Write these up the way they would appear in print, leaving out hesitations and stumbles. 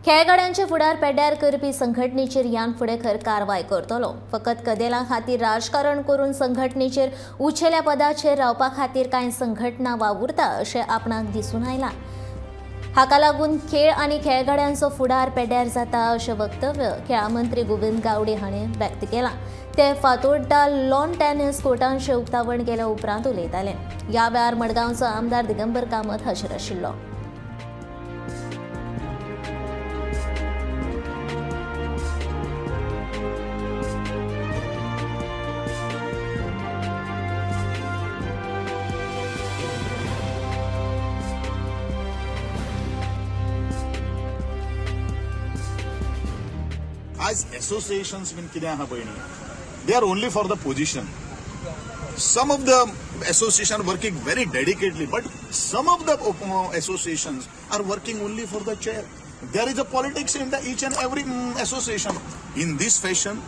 खेळगड्यांचे फुडार पेड्ड्यार करपी संघटनेचेर ह्यान फुडें खर कारवाय करतलो. फकत कदेलां खातीर राजकारण करून संघटनेचेर उंचेल्या पदाचेर रावपा खातीर कांय संघटना वावुरता अशें आपणाक दिसून आयलां. हाका लागून खेळ आनी खेळगड्यांचो फुडार पेड्ड्यार जाता अशें वक्तव्य खेळां मंत्री गोविंद गावडे हाणें व्यक्त केलां. ते फातोड्डा लॉन टेनिस कोर्टांचें उक्तावण केल्या उपरांत उलयताले. ह्या वेळार मडगांवचो आमदार दिगंबर कामत हाजीर आशिल्लो. आज असोसिएशन्स बीन कितें आहा पळय न्ही, they are only for the position. Some of the association working very dedicatedly, but some of the associations are working only for the chair. There is a politics in the each and every association. In this fashion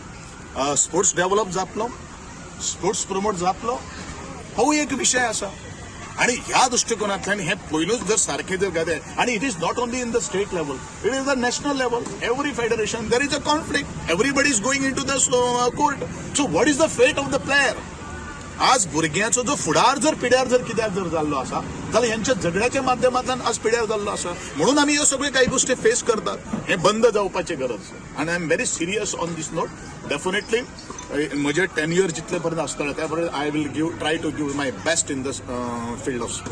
sports develop जातलो, sports promote जातलो, हो एक विशय आसा. आणि ह्या दृष्टिकोनांतल्यान हे पयलूच जर सारखे जर घाले, आणि it is not only in the state level, it is the national level. Every federation there is a conflict, everybody is going into the court. So what is the fate of the player? आज भुरग्यांचो जो फुडार जर पिड्यार जर कित्याक जर जाल्लो आसा जाल्यार ह्यांच्या झगड्याच्या माध्यमांतल्यान आज पिड्यार जाल्लो आसा. म्हणून आमी ह्यो सगळ्यो काही गोष्टी फेस करतात. हे बंद जावपाची गरज आनी I am very serious on this note. Definitely म्हजे 10 इयर जितले पर्यंत आसतले त्या पर्यंत I will give try to give my best in the field of sports.